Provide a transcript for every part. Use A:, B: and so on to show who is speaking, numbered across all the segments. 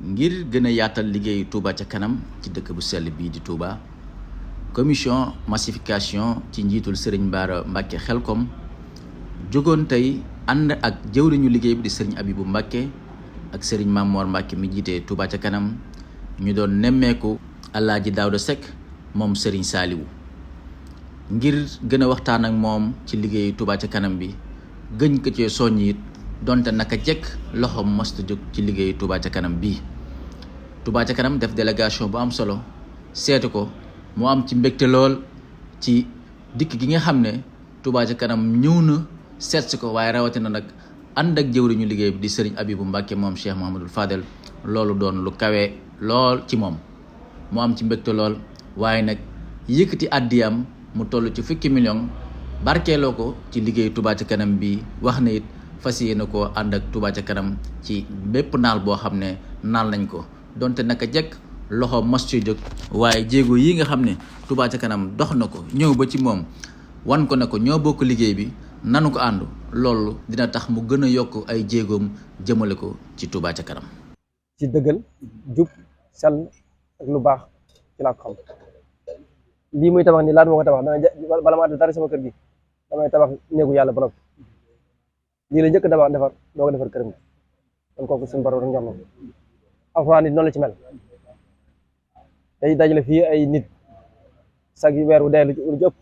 A: ngir gën a yaatal liggéeyu Touba ca kanam ci dëkk bu sell bii di Touba commission massification ci njiitul Serigne Bara Mbacké Xelkom jógoon tey ànd ak jëwriñu liggéey bi di Serigne Abibou Mbacké ak Serigne Mamor Mbacké mi jiite Touba ca kanam ñu doon nemmeeku Alaaji Daouda Seck moom Serigne Saliou ngir gën a waxtaan ak moom ci liggéeyu Touba ca kanam bi gëñ ko ci soññ it donte naka jekk loxoom mosta jóg ci liggéeyu Touba ca kanam bii Touba ca kanam def délégation bu am solo seetu ko mu am ci mbégte lool ci dikk gi nga xam ne Touba ca kanam ñëw na seet si ko waaye rawatina nag ànd ak jëwriñu liggéey bi di Serigne Abibou Mbacké moom Cheikh Mouhamadoul Fadel loolu doon lu kawe lool ci moom mu am ci mbégte lool waaye nag yëkkati àddiyam mu toll ci fukki million barkeeloo ko ci liggéeyu Touba ca kanam bi wax na it fas yéene koo ànd ak Touba ca kanam ci bépp naal boo xam ne naal nañ ko donte naka jekk loxo mos ci jóg waaye jéego yi nga xam ne Touba ca kanam dox na ko ñëw ba ci moom wan ko ne ko ñoo bokk liggéey bi nanu ko ànd loolu dina tax mu gën a yokk ay jéegoom jëmale ko ci Touba ca kanam.
B: ci dëggal jub sell ak lu baax ci laa ko xam lii muy tabax nii laata moo ko tabax dana bala maa def dara sama kër gi damay tabax néegu yàlla ba noppi lii la njëkk a defar doo ko defar këram kon kooku suñu borom rek ñor na alxuraan nit noonu la ci mel day dajale fii ay nit sag yi weer wu dee lu ci ëpp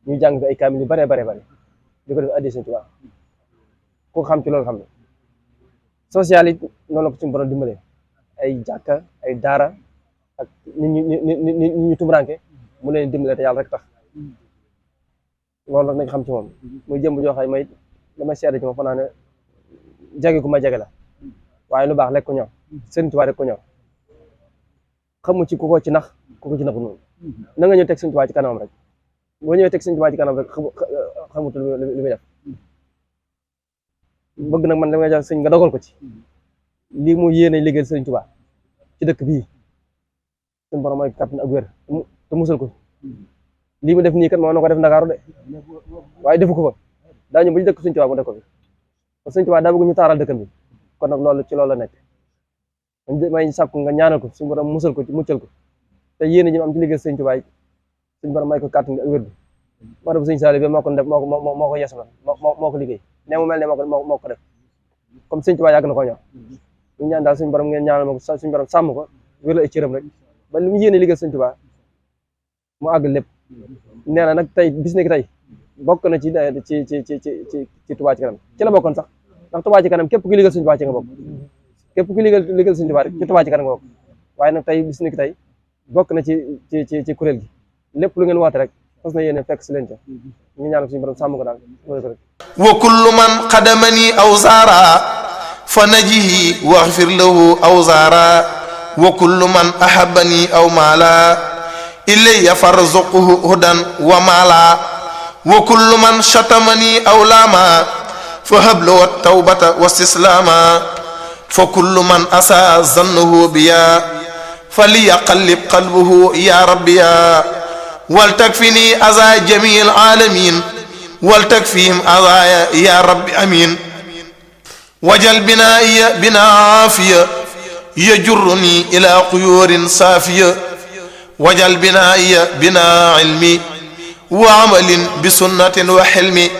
B: ñu jàng fi ay kaamil yu bare di ko def addi Sëñ Tuubaa ku xam ci loolu xam ne social it noonu la ko suñu borom dimbalee ay jàkka ay daara ak nit ñu tumuraanke mu leen dimbale te yàlla rek tax loolu nag nañ xam ci moom muy jëmb joo xam may damay seede ci moom fanaa ne jage ku ma jage la waaye lu baax lekk ko ñor Sëñ Tuubaa rek ko ñor xamu ci ku ko ci nax ku ko ci naxu noonu na nga ñëw teg Sëñ Tuubaa ci kanamam rek boo ñëwee teg Sëñ Tuubaa ci kanam rek xamut li muy def bëgg nag man damay jox sëñ nga dogal ko ci lii mu yéene liggéeyal Sëñ Tuubaa ci dëkk bii suñu borom mooy kàttan ak wér te musal ko lii mu def nii kat moo na ko def Ndakaaru de waaye defu ko fa daa ñëw ba ci dëkk Sëñ Tuubaa mu def ko fi parce que Sëñ Tuubaa daa bëgg ñu taaral dëkkam bi kon nag loolu ci loolu la nekk may sàkku nga ñaanal ko suñu borom musal ko ci muccal ko te yéene ji am ci liggéeyal Sëñ Tuubaa suñu borom may ko kàttan ak wér bi moo def Sëñ Saliou bi moo ko def moo ko yeesal moo ko liggéey ne mu mel ne moo ko def comme Sëñ Tuubaa yàgg na ko ñor ñu ñaan daal suñu borom ngeen ñaanal ma ko suñu borom sàmm ko wér ay cëram rek ba li mu yéene liggéeyal Sëñ Tuubaa mu àgg lépp nee na nag tey bis ni tey bokk na ci Touba ci kanam ci la bokkoon sax ndax Touba ci kanam képp ku liggéeyal Sëñ Tuubaa ci nga bokk képp ku liggéeyal Sëñ Tuubaa rek ci Touba ci kanam nga bokk waaye nag tey bis ni tey bokk na ci kuréel gi lépp lu ngeen woote rek fas na yéene fekk si leen ca ñu ñaanal suñu borom sàmm ko daal
C: wa kullu man qadamani aw zaara fa najihi waghfir lahu aw zaara wa kullu man ahabbani aw maala ilayya farzuqhu hudan wa maala wa kullu man shatamani aw laama fa hablu tawbata wa istislaama fa kullu man asaa zannahu biya falyaqallib qalbuhu ya rabbiya waltakfini aza jamiil aalamiin waltakfihim azaaya ya rabbi amiin wajal binaa'iya binaa aafiya yajurruni ilaa quyuurin saafiya wajal binaa'iya binaa ilmi wa amalin bi sunnatin wa xilmi